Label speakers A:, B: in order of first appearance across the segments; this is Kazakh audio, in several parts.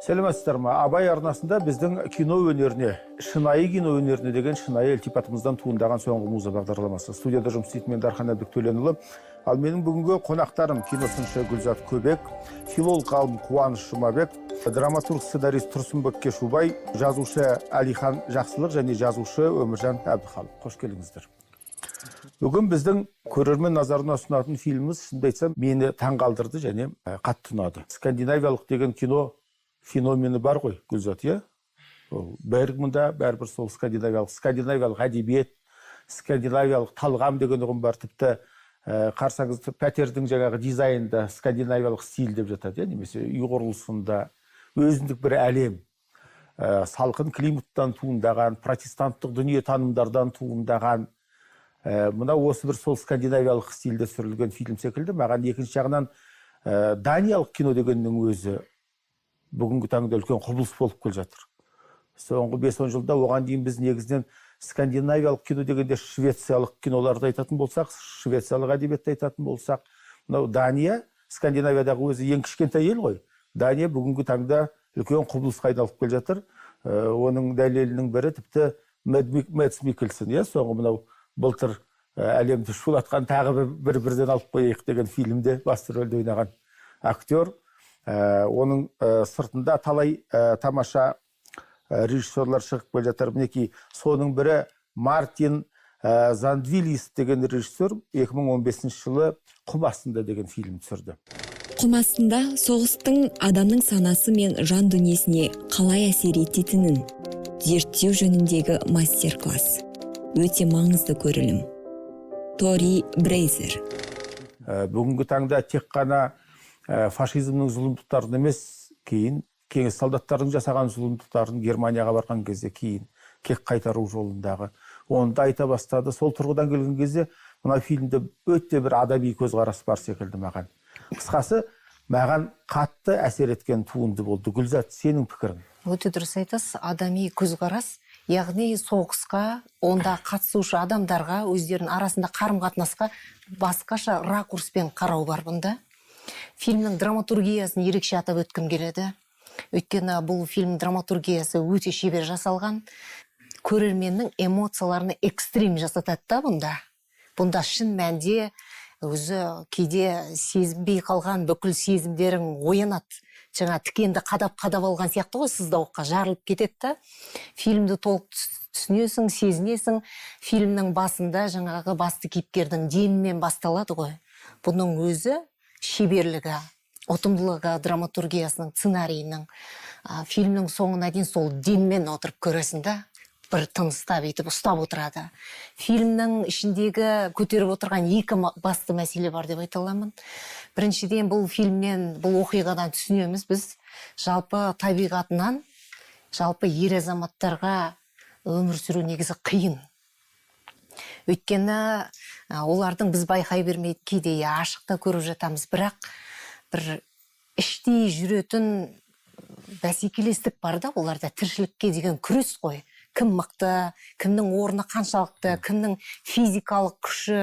A: Сәлеметсіздер ма? Абай арнасында біздің кино өнеріне, шынайы кино өнеріне деген шынайы ілтипатымыздан туындаған «Соңғы муза» бағдарламасы. Студияда жұмыс істейтін мен, Дархан Әбдік. Ал менің бүгінгі қонақтарым: киносыншы Гүлзат Көбек, филолог ғалым Қуаныш Жұмабек, драматург, сценарист Тұрсынбек Кешубай, жазушы Әлихан Жақсылық және жазушы Өміржан Әбдіхалық. Қош келдіңіздер. Бүгін біздің көрермен назарына ұсынатын фильміміз, шынымды айтсам, мені таңғалдырды және қатты ұнады. Скандинавиялық деген кино феномені бар ғой, Гүлзат, иә? Ол Бергман да бәрібір сол скандинавиялық әдебиет, скандинавиялық талғам деген ұғым бар. Тіпті қарасаңыз, пәтердің жаңағы дизайнында скандинавиялық стиль деп жатады, иә, немесе үй құрылысында өзіндік бір әлем, салқын климаттан туындаған, протестанттық дүниетанымдардан туындаған. Мынау осы бір сол скандинавиялық стильде түсірілген фильм секілді маған. Екінші жағынан, даниялық кино дегеннің өзі бүгінгі таңда үлкен құбылыс болып келе жатыр соңғы 5-10 жылда. Оған дейін біз негізінен скандинавиялық кино дегенде швециялық киноларды айтатын болсақ, швециялық әдебиетті айтатын болсақ, мынау Дания Скандинавиядағы өзі ең кішкентай ел ғой. Дания бүгінгі таңда үлкен құбылысқа айналып келе жатыр. Оның дәлелінің бірі тіпті Мэдс Миккельсен, иә, соңғы мынау былтыр әлемді шулатқан «Тағы бір бірден алып қояйық» деген фильмде басты рөлде ойнаған актер. Оның сыртында талай тамаша режиссерлар шығып келе жатыр. Мінекей, соның бірі Мартин Зандвилис деген режиссер 2015 жылы «Құм астында» деген фильм түсірді.
B: «Құм астында» соғыстың адамның санасы мен жан дүниесіне қалай әсер ететінін зерттеу жөніндегі мастер класс. Өте маңызды көрілім. Тори Брейзер.
A: Бүгінгі таңда тек қана фашизмнің зұлымдықтарын емес, кейін кеңес солдаттарының жасаған зұлымдықтарын, Германияға барған кезде кейін кек қайтару жолындағы, оны да айта бастады. Сол тұрғыдан келген кезде мына фильмде өте бір адами көзқарас бар секілді маған. Қысқасы, маған қатты әсер еткен туынды болды. Гүлзат, сенің пікірің?
C: Өте дұрыс айтасыз. Адами көзқарас, яғни соғысқа, онда қатысушы адамдарға, өздерінің арасында қарым қатынасқа басқаша ракурспен қарау бар бұнда. Фильмнің драматургиясын ерекше атап өткім келеді, өйткені бұл фильм драматургиясы өте шебер жасалған. Көрерменнің эмоцияларына экстрим жасатады да бұнда. Бұнда шын мәнде өзі кейде сезінбей қалған бүкіл сезімдерің оянады. Жаңа тікенді қадап қадап алған сияқты ғой, сыздауыққа жарылып кетеді да. Фильмді толық түсінесің, сезінесің. Фильмнің басында жаңағы басты кейіпкердің демімен басталады ғой. Бұның өзі шеберлігі, ұтымдылығы драматургиясының, сценарийінің. Фильмнің соңына дейін сол деммен отырып көресің да, бір тыныстап өйтіп ұстап отырады. Фильмнің ішіндегі көтеріп отырған екі басты мәселе бар деп айта аламын. Біріншіден, бұл фильмнен, бұл оқиғадан түсінеміз біз, жалпы табиғатынан, жалпы ер азаматтарға өмір сүру негізі қиын. Өйткені олардың, біз байқай бермейді кейде, иә, ашық та көріп жатамыз, бірақ бір іштей жүретін бәсекелестік бар да оларда. Тіршілікке деген күрес қой: кім мықты, кімнің орны қаншалықты, кімнің физикалық күші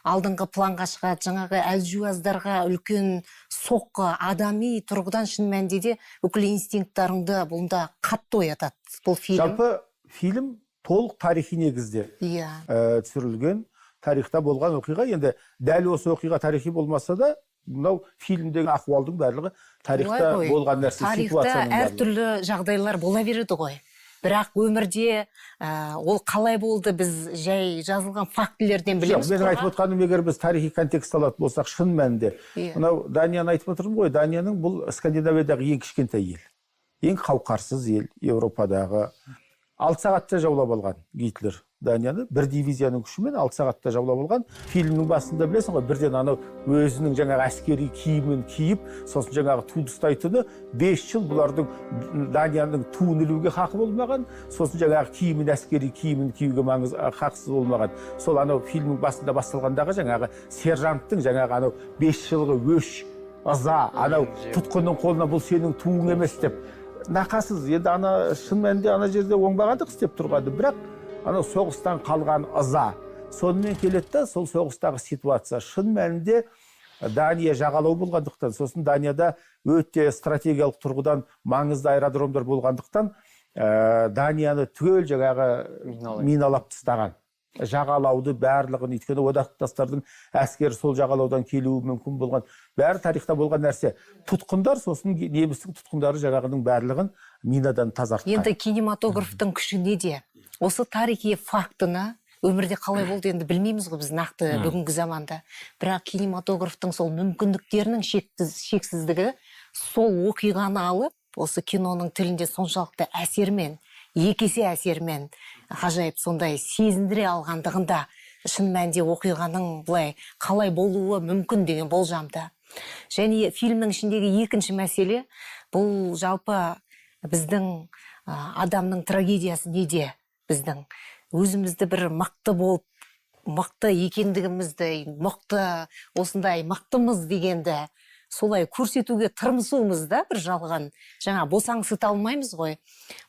C: алдыңғы планға шығады. Жаңағы әлжуаздарға үлкен соққы. Адами тұрғыдан шын мәнінде де бүкіл инстинкттарыңды бұнда қатты оятады бұл фильм.
A: Жалпы фильм толық тарихи негізде түсірілген, тарихта болған оқиға. Енді дәл осы оқиға тарихи болмаса да, мынау фильмдегі ахуалдың барлығы тарихта
C: Олай ғой.
A: болған нәрсе,
C: Тарихта
A: ситуацияның барлығы.
C: әртүрлі жағдайлар бола береді ғой, бірақ өмірде ол қалай болды, біз жай жазылған фактілерден
A: Жоқ,
C: білеміз.
A: менің айтып отқаным, егер біз тарихи контекст алатын болсақ, шын мәнінде мынау Данияны айтып отырмын ғой. Данияның, бұл Скандинавиядағы ең кішкентай ел, ең қауқарсыз ел Еуропадағы. 6 сағатта жаулап алған Гитлер Данияны, бір дивизияның күшімен 6 сағатта жаулап алған. Фильмнің басында білесің ғой, бірден анау өзінің жаңағы әскери киімін киіп, сосын жаңағы туды ұстайтыны. 5 жыл бұлардың Данияның туын ілуге хақы болмаған, сосын жаңағы киімін, әскери киімін киюге маңыз хақысы болмаған. Сол анау фильмнің басында басталғандағы жаңағы сержанттың жаңағы анау 5 жылғы өш, ыза, анау тұтқынның қолына «бұл сенің туың емес» деп нақасыз. Енді ана шын мәнінде ана жерде оңбағандық істеп тұрғаны, бірақ анау соғыстан қалған ыза сонымен келеді да. Сол соғыстағы ситуация шын мәнінде Дания жағалау болғандықтан, сосын Данияда өте стратегиялық тұрғыдан маңызды аэродромдар болғандықтан, Данияны түгел жаңағы миналап тастаған. Жағалауды барлығын, өйткені одақтастардың әскері сол жағалаудан келуі мүмкін болған. Бәрі тарихта болған нәрсе. Тұтқындар, сосын немістің тұтқындары жаңағының барлығын минадан тазартқан.
C: Енді кинематографтың күші неде? Осы тарихи фактыны өмірде қалай болды енді білмейміз ғой біз нақты бүгінгі заманда. Бірақ кинематографтың сол мүмкіндіктерінің шексіздігі сол оқиғаны алып, осы киноның тілінде соншалықты әсермен, екі есе әсермен, ғажайып сондай сезіндіре алғандығында, шын мәнінде оқиғаның былай қалай болуы мүмкін деген болжамда. Және фильмнің ішіндегі екінші мәселе, бұл жалпы біздің адамның трагедиясы неде? Біздің өзімізді бір мықты болып, мықты екендігімізді, мықты осындай мықтымыз дегенді солай көрсетуге тырмысуымыз да бір жалған. Жаңа босаңсыта алмаймыз ғой.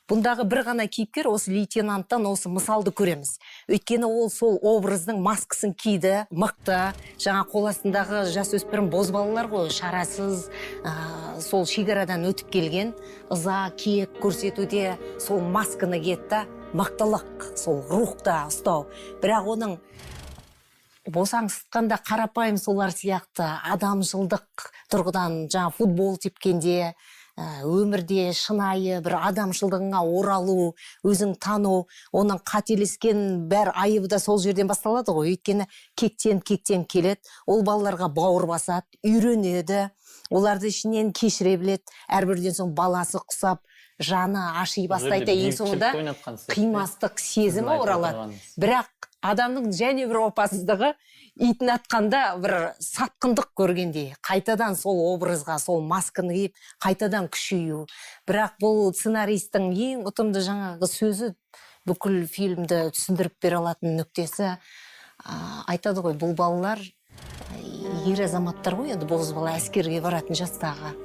C: Бұндағы бір ғана кейіпкер осы лейтенанттан осы мысалды көреміз. Өйткені ол сол образдың маскасын киді, мықты, жаңа қол астындағы жасөспірім бозбалалар ғой, шарасыз, сол шекарадан өтіп келген, ыза, кек көрсетуде сол масканы киеді да, мықтылық, сол рухта ұстау. Бірақ оның босаңсытқанда қарапайым солар сияқты адамшылдық тұрғыдан жаңа футбол тепкенде, өмірде шынайы бір адамшылдығыңа оралу, өзің тану, оның қателескен бәр айыбы да сол жерден басталады ғой. Өйткені кектен келеді, ол балаларға бауыр басады, үйренеді, оларды ішінен кешіре біледі. Әрбірден соң баласы құсап, жаны аши бастайды, ең соңында қимастық сезімі оралады. Бірақ адамның және бір опасыздығы, итін атқанда бір сатқындық көргендей, қайтадан сол образға, сол масканы киіп, қайтадан күшею. Бірақ бұл сценаристің ең ұтымды жаңағы сөзі, бүкіл фильмді түсіндіріп бере алатын нүктесі, айтады ғой, бұл балалар ер азаматтар ғой енді, бозбала әскерге баратын жастағы,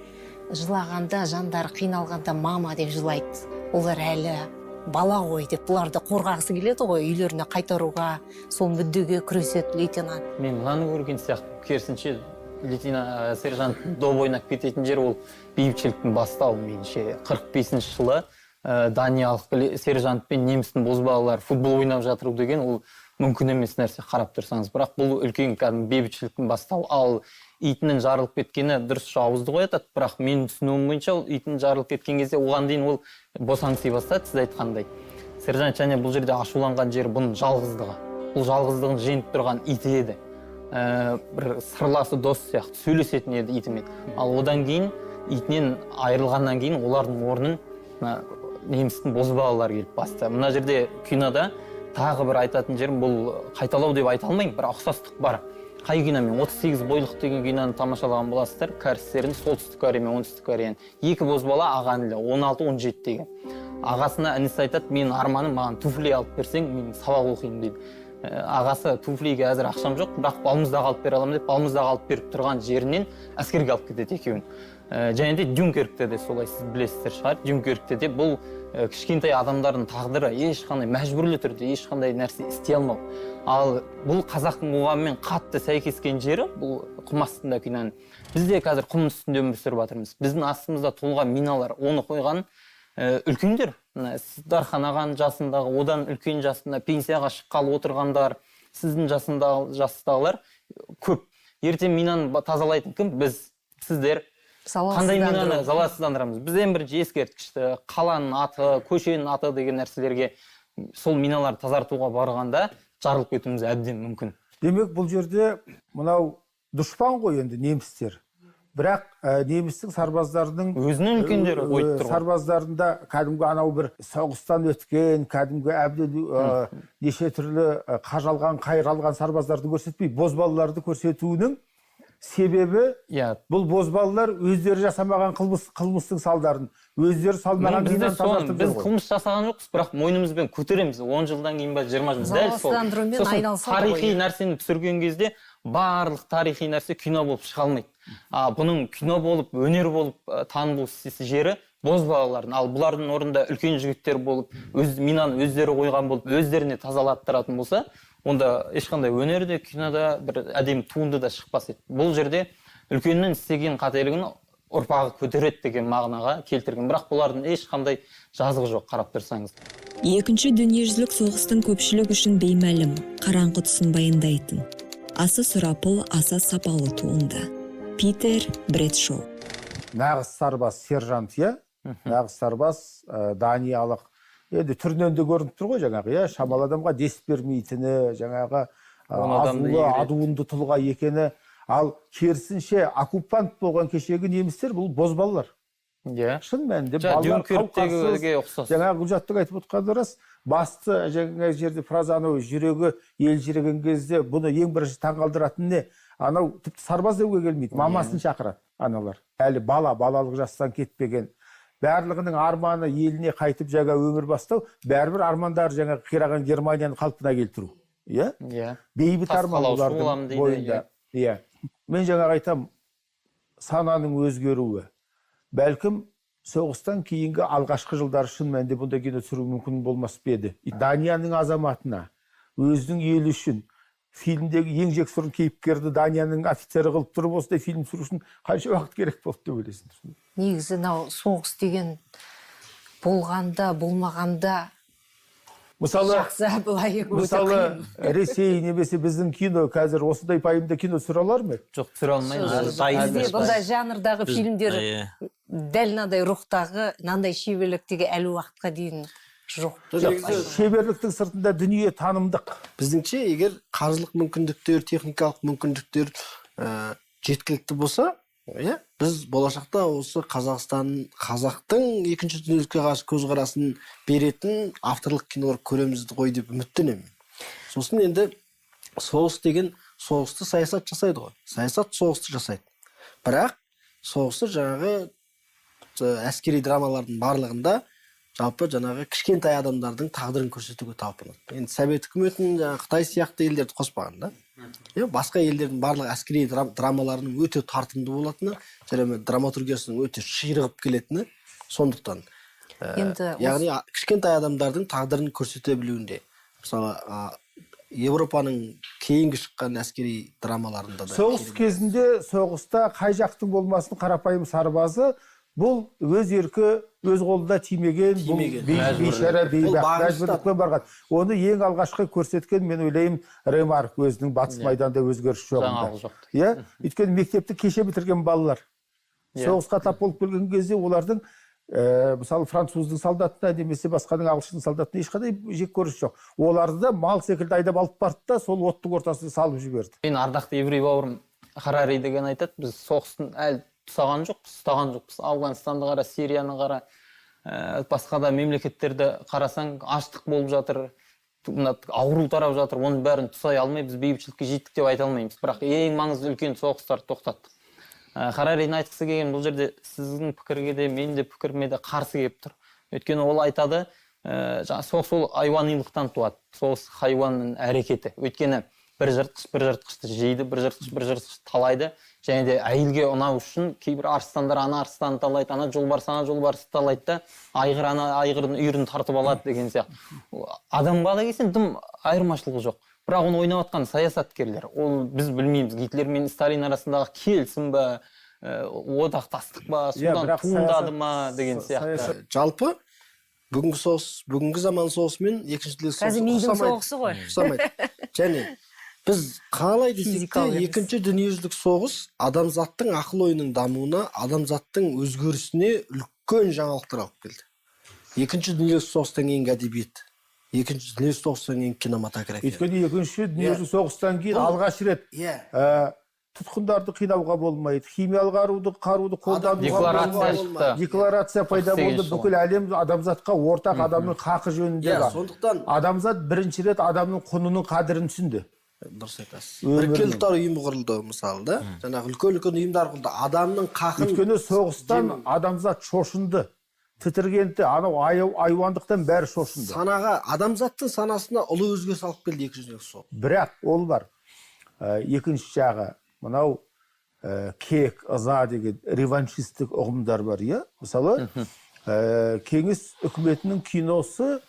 C: жылағанда, жандары қиналғанда мама деп жылайды, олар әлі бала ғой деп бұларды қорғағысы келеді ғой, үйлеріне қайтаруға сол мүддеге күреседі лейтенант.
D: Мен мынаны көрген сияқты, керісінше, лейтенант, сержант доп ойнап кететін жер, ол бейбітшіліктің бастауы меніңше. 45 жылы даниялық сержант пен немістің бозбалалары футбол ойнап жатыр деген ол мүмкін емес нәрсе, қарап тұрсаңыз. Бірақ бұл үлкен кәдімгі бейбітшіліктің бастауы. Ал итінің жарылып кеткені дұрыс, жауыздық оятады, бірақ менің түсінуім бойынша, ол итінің жарылып кеткен кезде оған дейін ол босаңси бастады, сіз айтқандай, сержант. Және бұл жерде ашуланған жері бұның жалғыздығы. Бұл жалғыздығын жеңіп тұрған иті еді. Бір сырласы, дос сияқты сөйлесетін еді итімен. Ал одан кейін итінен айырылғаннан кейін олардың орнын мына немістің бозбалалары келіп басты. Мына жерде кинода тағы бір айтатын жерім, бұл қайталау деп айта алмаймын, бірақ ұқсастық бар. Қай киномен? 38 бойлық деген киноны тамашалаған боласыздар. Кәрістердің, Солтүстік Корея мен Оңтүстік Кореяның екі бозбала, аға інілі, 16-17 деген. Ағасына інісі айтады: «Менің арманым, маған туфли алып берсең, мен сабақ оқимын», – дейді. Ағасы: «Туфлиге әзір ақшам жоқ, бірақ балмұздақ алып бере аламын», – деп, балмұздақ алып беріп тұрған жерінен әскерге алып кетеді екеуін. Және де Дюнкеркте де солай, сіз білесіздер шығар. Дюнкеркте де бұл кішкентай адамдардың тағдыры, ешқандай мәжбүрлі түрде ешқандай нәрсе істей алмау. Ал бұл қазақтың қоғамымен қатты сәйкескен жері, бұл құм астында киноның. Біз де қазір құм үстінде өмір сүріп жатырмыз. Біздің астымызда толған миналар, оны қойған үлкендер, мына Дархан ағаның жасындағы, одан үлкен жасында пенсияға шыққалы отырғандар, сіздің жасындағы жастағылар көп. Ертең минаны тазалайтын кім? Біз, сіздер. Қандай минаны залалсыздандырамыз? Біз ең бірінші ескерткішті, қаланың аты, көшенің аты деген нәрселерге, сол миналарды тазартуға барғанда жарылып кетуіміз әбден мүмкін.
A: Демек, бұл жерде мынау дұшпан ғой енді немістер, бірақ немістің сарбаздарының
D: өзінің үлкендері қойып тұр ғой.
A: Сарбаздарында кәдімгі анау бір соғыстан өткен, кәдімгі әбден неше түрлі қажалған, қайралған сарбаздарды көрсетпей, бозбалаларды көрсетуінің себебі, бұл бозбалалар өздері жасамаған қылмыстың салдарын, өздері салмаған
D: Міне, бізде
A: минаны
D: соны
A: тазартып
D: біз
A: жүр ғой.
D: қылмыс жасаған жоқпыз, бірақ мойнымызбен көтереміз 10 жылдан кейін ба, 20 жыл, дәл сол.
C: Залалсыздандырумен
D: Сосын
C: айналысады
D: тарихи
C: ғой.
D: нәрсені түсірген кезде барлық тарихи нәрсе кино болып шыға алмайды. А бұның кино болып, өнер болып танылу жері бозбалалардың. Ал бұлардың орнында үлкен жігіттер болып, өз минаны өздері қойған болып, өздеріне тазалаттыратын болса, Онда ешқандай өнер де, кинода бір әдемі туынды да шықпас еді. Бұл жерде үлкеннің істеген қателігін ұрпағы көтереді деген мағынаға келтірген. Бірақ бұлардың ешқандай жазығы жоқ, қарап тұрсаңыз.
B: Екінші дүниежүзілік соғыстың көпшілік үшін беймәлім, қараңғы тұсын баяндайтын аса сұрапыл, аса сапалы туынды. Питер Брэдшоу.
A: Нағыз сарбаз сержант, иә, нағыз сарбаз, даниялық, енді түрінен де көрініп тұр ғой жаңағы, иә, шамалы адамға дес бермейтіні, жаңағы
D: Он адамды
A: азулы,
D: егіледі.
A: адуынды тұлға екені. Ал керісінше оккупант болған кешегі немістер, бұл бозбалалар. Шын мәнінде
D: Жаңа
A: балалар
D: Дюнкерктегіге
A: қауқарсыз.
D: ұқсас.
A: Жаңағы Гүлжаттың айтып отқаны рас. Басты жаңағы жерде фраза, анау жүрегі елжіреген кезде бұны ең бірінші таңғалдыратын не? Анау тіпті сарбаз деуге келмейді, мамасын шақырады аналар. Әлі бала, балалық жастан кетпеген. Барлығының арманы еліне қайтып жаңа өмір бастау, бәрібір армандары жаңағы қираған Германияны қалпына келтіру. Иә?
D: Иә.
A: Бейбіт
D: Тас
A: арман
D: қалаушы
A: олардың
D: боламын дейді,
A: бойында. Иә. Мен жаңағы айтам, сананың өзгеруі. Бәлкім соғыстан кейінгі алғашқы жылдары шын мәнінде бұндай кино түсіру мүмкін болмас па еді? Данияның азаматына, өзінің елі үшін фильмдегі ең жексұрын кейіпкерді Данияның офицері қылып тұрып осындай фильм түсіру үшін қанша уақыт керек болды деп ойлайсың?
C: Негізі мынау соғыс деген болғанда, болмағанда
A: Мысалы,
C: жақсы, былай өте
A: мысалы
C: қиын.
A: Ресей немесе біздің кино қазір осындай пайымда кино түсіре алар ма еді?
D: Жоқ, түсіре алмаймыз.
E: Дайын
C: Бізде
E: емес.
C: бұндай жанрдағы фильмдер дәл мынандай рухтағы, мынандай шеберліктегі әлі уақытқа дейін жоқ.
A: Жоқ, шеберліктің сыртында дүние танымдық.
F: Біздіңше, егер қаржылық мүмкіндіктер, техникалық мүмкіндіктер жеткілікті болса, иә, біз болашақта осы Қазақстан, қазақтың екінші дүниежүзілікке қарсы көзқарасын беретін авторлық кинолар көреміз ғой деп үміттенемін. Сосын енді соғыс деген, соғысты саясат жасайды ғой, саясат соғысты жасайды. Бірақ соғысты жаңағы әскери драмалардың барлығында жалпы жаңағы кішкентай адамдардың тағдырын көрсетуге талпынады. Енді Совет үкіметін, жаңағы Қытай сияқты елдерді қоспағанда, иә, басқа елдердің барлық әскери драмаларының өте тартымды болатыны және драматургиясының өте ширығып келетіні сондықтан.
C: Енді
F: Яғни кішкентай адамдардың тағдырын көрсете білуінде. Мысалы, Европаның кейінгі шыққан әскери драмаларында да
A: Соғыс кезінде, соғыста қай жақтың болмасын қарапайым сарбазы, бұл өз еркі, өз қолында тимеген, бұл
F: Тимеген.
A: бейшара,
F: Бұл
A: бейбақ,
F: бағыныштан.
A: мәжбүрлікпен барған. Оны ең алғашқы көрсеткен, мен ойлаймын, Ремарк өзінің «Батыс майданда өзгеріс жоғында».
D: Жаңалық жоқ.
A: Иә, өйткені мектепті кеше бітірген балалар соғысқа тап болып келген кезде олардың мысалы, француздың солдатына немесе басқаның, ағылшын солдатына ешқандай жек көріс жоқ. Оларды да мал секілді айдап алып барды да, сол оттың ортасына салып жіберді.
D: Мен ардақты еврей бауырым Харари деген айтады: біз соғыстың әлі тұсаған жоқпыз, ұстаған жоқпыз. Ауғанстанды қара, Сирияны қара, басқа да мемлекеттерді қарасаң, аштық болып жатыр, мына ауру тарап жатыр. Оның бәрін тұсай алмай, біз бейбітшілікке жеттік деп айта алмаймыз, бірақ ең маңызды үлкен соғыстарды тоқтаттық. Хараридің айтқысы келген бұл жерде сіздің пікірге де, менің де пікіріме де қарсы келіп тұр. Өйткені ол айтады, жаңа соғыс ол айуанилықтан туады, соғыс хайуанның әрекеті. Өйткені бір жыртқыш бір жыртқышты жейді, бір жыртқыш бір жыртқышты талайды. Және де әйелге ұнау үшін кейбір арыстандар ана арыстанды талайды, ана жолбарыс ана жолбарысты талайды да, айғыр ана айғырдың үйірін тартып алады деген сияқты. Адамға да келсең, дым айырмашылығы жоқ. Бірақ оны ойнап жатқан саясаткерлер, ол біз білмейміз, Гитлер мен Сталин арасындағы келісім ба, одақтастық па,
A: Иә,
D: содан
A: бірақ
D: туындады ма деген сияқты.
F: Жалпы бүгінгі соғыс, бүгінгі заман соғысы мен екінші дүниежүзілік соғысы
C: Қазір мидың
F: ұқсамайды.
C: соғысы ғой.
F: Ұқсамайды. Және біз қалай десек те,
C: Физикалық емес.
F: екінші дүниежүзілік соғыс адамзаттың ақыл ойының дамуына, адамзаттың өзгерісіне үлкен жаңалықтар алып келді. Екінші дүниежүзілік соғыстан кейінгі әдебиет, екінші дүниежүзілік соғыстан кейін кинематография.
A: Өйткені екінші дүниежүзілік соғыстан кейін алғаш рет тұтқындарды қинауға болмайды, химиялық қаруды қолдануға
D: Декларация
A: болмайды.
D: шықты.
A: Декларация пайда
D: 48
A: болды.
D: жылы.
A: Бүкіл әлем адамзатқа ортақ адамның хақы жөніндегі.
F: Иә, сондықтан
A: Адамзат бірінші рет адамның құнының қадірін түсінді.
F: Дұрыс айтасыз.
A: Өмірінің.
F: Біріккен Ұлттар Ұйымы құрылды мысалы да, жаңағы үлкен үлкен ұйымдар құрылды, адамның хақын.
A: Өйткені соғыстан адамзат шошынды, тітіркенді, анау айуандықтан бәрі шошынды.
F: Санаға, адамзаттың санасына ұлы өзгеріс алып келді екінші дүниежүзілік соғыс.
A: Бірақ ол бар. Екінші жағы мынау, кек, ыза деген реваншистік ұғымдар бар, иә. Мысалы, Кеңес үкіметінің киносы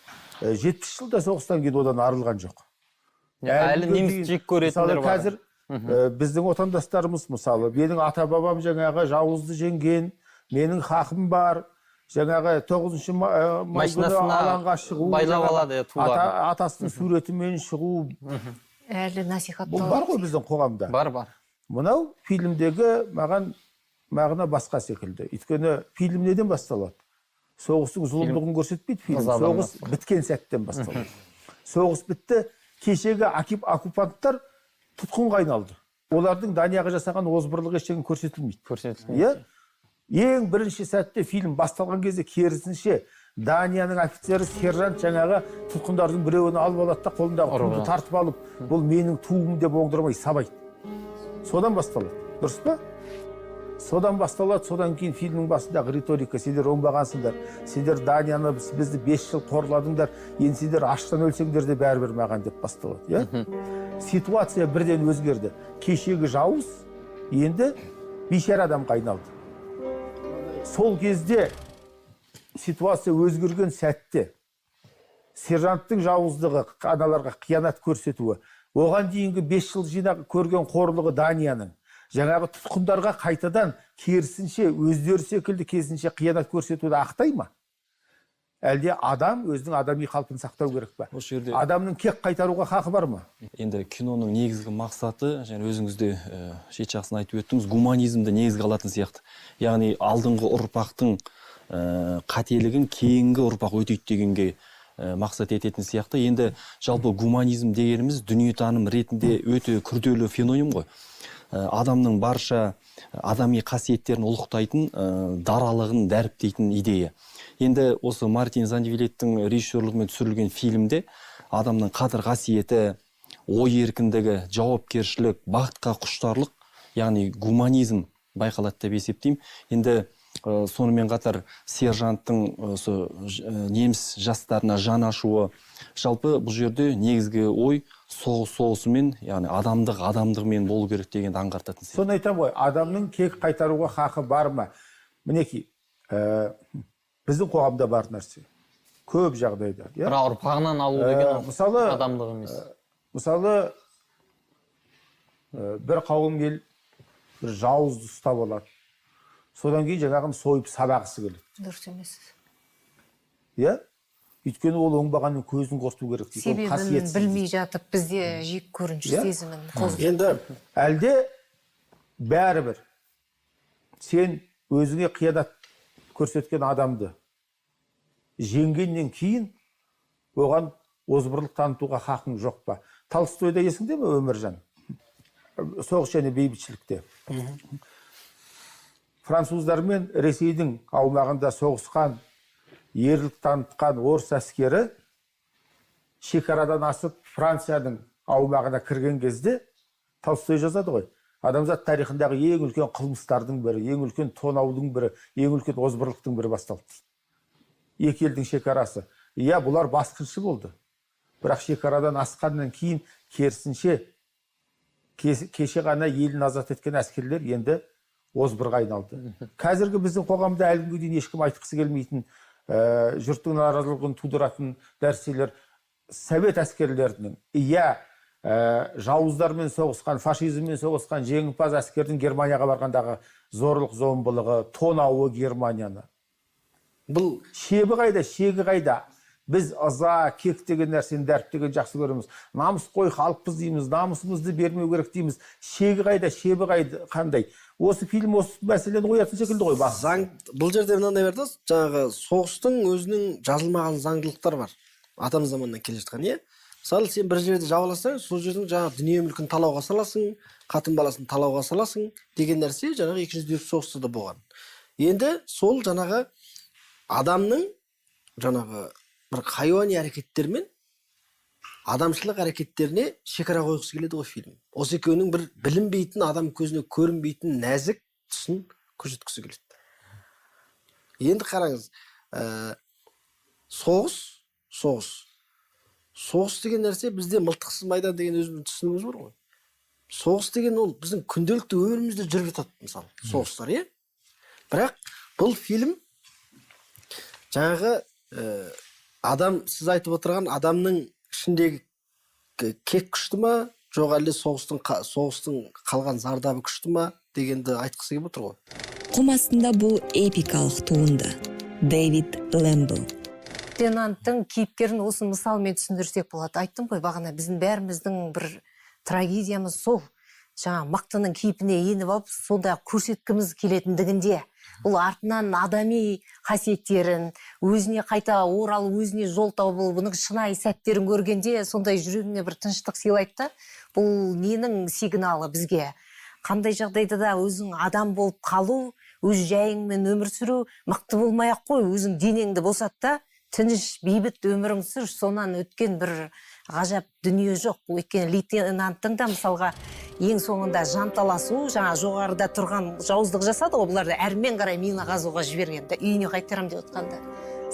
A: 70 жылда соғыстан кейін одан арылған жоқ.
D: Әлі
A: күнге
D: неміс
A: дейін,
D: жек көретіндер
A: мысалы,
D: бар.
A: Қазір біздің отандастарымыз, мысалы, менің ата бабам жаңағы жауызды жеңген, менің хақым бар, жаңағы 9 май күні
D: Машинасына
A: алаңға шығу,
D: байлап
A: жаңағы
D: алады, иә, туларын.
A: Атасының суретімен шығу,
C: Әлі
A: бұл
C: насихатталады.
A: бар ғой біздің қоғамда.
D: Бар, бар.
A: Мынау фильмдегі маған мағына басқа секілді. Өйткені фильм неден басталады? Соғыстың зұлымдығын көрсетпейді фильм.
D: Ызадан
A: Соғыс біткен сәттен басталады. Соғыс бітті, кешегі оккупанттар тұтқынға айналды. Олардың Данияға жасаған озбырлығы ештеңе көрсетілмейді.
D: Көрсетілмейді.
A: Иә? Ең бірінші сәтте, фильм басталған кезде, керісінше, Данияның офицері сержант жаңағы тұтқындардың біреуін алып алады да, қолындағы
D: Ұрып
A: туды
D: алады.
A: тартып алып, бұл менің туым деп оңдырмай сабайды. Содан басталады. Дұрыс па? Содан басталады, содан кейін фильмнің басындағы риторика: сендер оңбағансыңдар, сендер Данияны, бізді 5 жыл қорладыңдар, енді сендер аштан өлсеңдер де бәрібір маған деп басталады, иә? Ситуация бірден өзгерді. Кешегі жауыз енді бейшара адамға айналды. Сол кезде, ситуация өзгерген сәтте, сержанттың жауыздығы, аналарға қиянат көрсетуі, оған дейінгі 5 жыл жинақ көрген қорлығы Данияның, жаңағы тұтқындарға қайтадан керісінше өздері секілді керісінше қиянат көрсетуді ақтай ма? Әлде адам өзінің адами қалпын сақтау керек па?
E: Осы жерде
A: Адамның кек қайтаруға хақы бар ма?
E: Енді киноның негізгі мақсаты, және өзіңіз де шет жақсын айтып өттіңіз, гуманизмді негізге алатын сияқты. Яғни алдыңғы ұрпақтың қателігін кейінгі ұрпақ өтейді дегенге мақсат ететін сияқты. Енді жалпы гуманизм дегеніміз дүниетаным ретінде өте күрделі феномен ғой. Адамның барша адами қасиеттерін ұлықтайтын, даралығын дәріптейтін идея. Енді осы Мартин Зандевилеттің режиссерлігімен түсірілген фильмде адамның қадір қасиеті, ой еркіндігі, жауапкершілік, бақытқа құштарлық, яғни гуманизм байқалады деп есептеймін. Енді сонымен қатар сержанттың осы неміс жастарына жан ашуы, жалпы бұл жерде негізгі ой соғыс соғысымен, яғни адамдық адамдығымен болу керек дегенді аңғартатын сияқты.
A: Соны айтамын ғой, адамның кек қайтаруға хақы бар ма? Мінекей, біздің қоғамда бар нәрсе көп жағдайда, иә?
D: Бірақ ұрпағынан алу деген ол
A: Мысалы,
D: адамдық емес.
A: Мысалы, бір қауым ел бір жауызды ұстап алады, содан кейін жаңағыны сойып сабағысы келеді.
C: Дұрыс емес.
A: Иә, өйткені ол оңбағанның көзін құрту керек дейді. Ол
C: Себебін
A: қасиетсіз
C: білмей
A: дейді.
C: жатып, бізде жек көрініш
A: Иә?
C: сезімін қозғайды.
F: Енді
A: Әлде бәрібір сен өзіңе қиянат көрсеткен адамды жеңгеннен кейін оған озбырлық танытуға хақың жоқ па? Толстойда есіңде ме, Өміржан, «Соғыс және бейбітшілікте» француздар мен Ресейдің аумағында соғысқан, ерлік танытқан орыс әскері шекарадан асып Францияның аумағына кірген кезде, Толстой жазады ғой, адамзат тарихындағы ең үлкен қылмыстардың бірі, ең үлкен тонаудың бірі, ең үлкен озбырлықтың бірі басталды дейді. Екі елдің шекарасы, иә, бұлар басқыншы болды, бірақ шекарадан асқаннан кейін керісінше кеше ғана елін азат еткен әскерлер енді озбырға айналды. Қазіргі біздің қоғамда әлі күнге дейін ешкім айтқысы келмейтін, жұрттың наразылығын тудыратын нәрселер: совет әскерлерінің, иә, жауыздармен соғысқан, фашизммен соғысқан жеңімпаз әскердің Германияға барғандағы зорлық зомбылығы, тонауы Германияны.
F: Бұл
A: Шебі қайда, шегі қайда? Біз ыза, кек деген нәрсені дәріптеген жақсы көреміз, намысқой халықпыз дейміз, намысымызды бермеу керек дейміз. Шегі қайда, шебі қайда, қандай? Осы фильм осы мәселені қоятын секілді ғой бастысы.
F: Заң бұл жерде мынандай бар да, жаңағы соғыстың өзінің жазылмаған заңдылықтары бар, атам заманнан келе жатқан, иә. Мысалы, сен бір жерде жауласаң, сол жердің жаңағы дүние мүлкін талауға саласың, қатын баласын талауға саласың деген нәрсе жаңағы Екінші дүниежүзілік соғыста да болған. Енді сол жаңағы адамның жаңағы бір хайуани әрекеттермен адамшылық әрекеттеріне шекара қойғысы келеді ғой фильм. Осы екеуінің бір білінбейтін, адам көзіне көрінбейтін нәзік тұсын көрсеткісі келеді. Енді қараңыз, соғыс деген нәрсе бізде мылтықсыз майдан деген өзіміздің түсінігіміз бар ғой. Соғыс деген ол біздің күнделікті өмірімізде жүріп жатады, мысалы, соғыстар, иә. Бірақ бұл фильм жаңағы адам, сіз айтып отырған адамның ішіндегі Кек күшті ма, жоқ әлде соғыстың қалған зардабы күшті ма дегенді айтқысы келіп отыр ғой.
B: Құм астында бұл эпикалық туынды. Дэвид Лэмбл.
C: Лейтенанттың кейіпкерін осы мысалмен түсіндірсек болады. Айттым ғой бағана, біздің бәріміздің бір трагедиямыз сол жаңа мықтының кейпіне еніп алып, сондай көрсеткіміз келетіндігінде. Бұл артынан адами қасиеттерін, өзіне қайта оралып, өзіне жол табу, бұның шынайы сәттерін көргенде сондай жүрегіңе бір тыныштық сыйлайды да. Бұл ненің сигналы бізге? Қандай жағдайда да өзің адам болып қалу, өз жайыңмен өмір сүру. Мықты болмай ақ қой, өзің денеңді босат та, тыныш, бейбіт өмірің сүр. Сонан өткен бір ғажап дүние жоқ. Өйткені лейтенанттың да, мысалға, ең соңында жанталасу, жаңа жоғарыда тұрған жауыздық жасады ғой, бұларды әрмен қарай мина қазуға жіберген да, үйіне қайтарамын деп отқанда.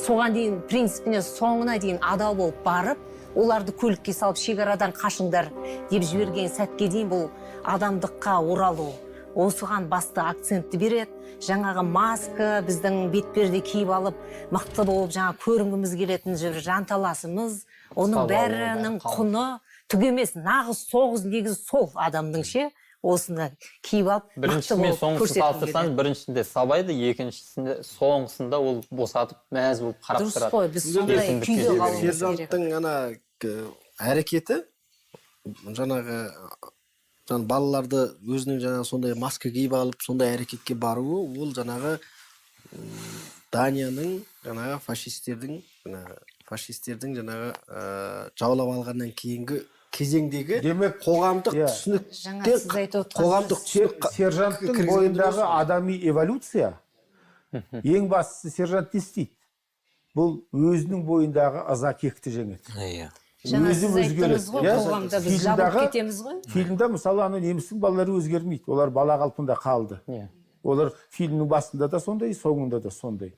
C: Соған дейін принципіне соңына дейін адал болып барып, оларды көлікке салып, шекарадан қашыңдар деп жіберген сәтке дейін бұл адамдыққа оралу. Осыған басты акцентті береді. Жаңағы маска, біздің бетперде киіп алып, мықты болып жаңа көрінгіміз келетін бір жанталасымыз, оның
D: Ұстап алу,
C: бәрінің
D: бәрі қалып.
C: құны түк емес. Нағыз соғыс негізі сол адамның ше, осыны киіп алып, мықты
D: Біріншісі мен
C: болып
D: соңғысын
C: көрсеткім
D: салыстырсаңыз,
C: келеді.
D: біріншісінде сабайды, екіншісінде, соңғысында ол босатып, мәз болып қарап
C: Дұрыс
D: тұрады.
C: қой, біз сондай
D: Еркіндікке
C: күйде
D: жіберген.
C: қалуымыз керек.
F: Сержанттың ана әрекеті, жаңағы балаларды өзінің жаңағы сондай маска киіп алып, сондай әрекетке баруы, ол жаңағы Данияның жаңағы фашистердің жаңағы жаулап алғаннан кейінгі кезеңдегі
A: Демек,
F: қоғамдық
A: иә.
F: түсінік
C: Жаңа сіз айтып отқан
F: қоғамдық түсінік
A: Сержанттың
F: кіргізген
A: бойындағы
F: дүниесі.
A: Адами эволюция. Ең бастысы, сержант не істейді? Бұл өзінің бойындағы ыза, кекті жеңеді.
C: Жаңа
A: Өзі
C: сіз
A: өзгереді,
C: айттыңыз ғой,
A: иә?
C: қоғамда біз жабылып кетеміз ғой.
A: Фильмде, мысалы, ана немістің балалары өзгермейді, олар бала қалпында қалды. Олар фильмнің басында да сондай, соңында да сондай.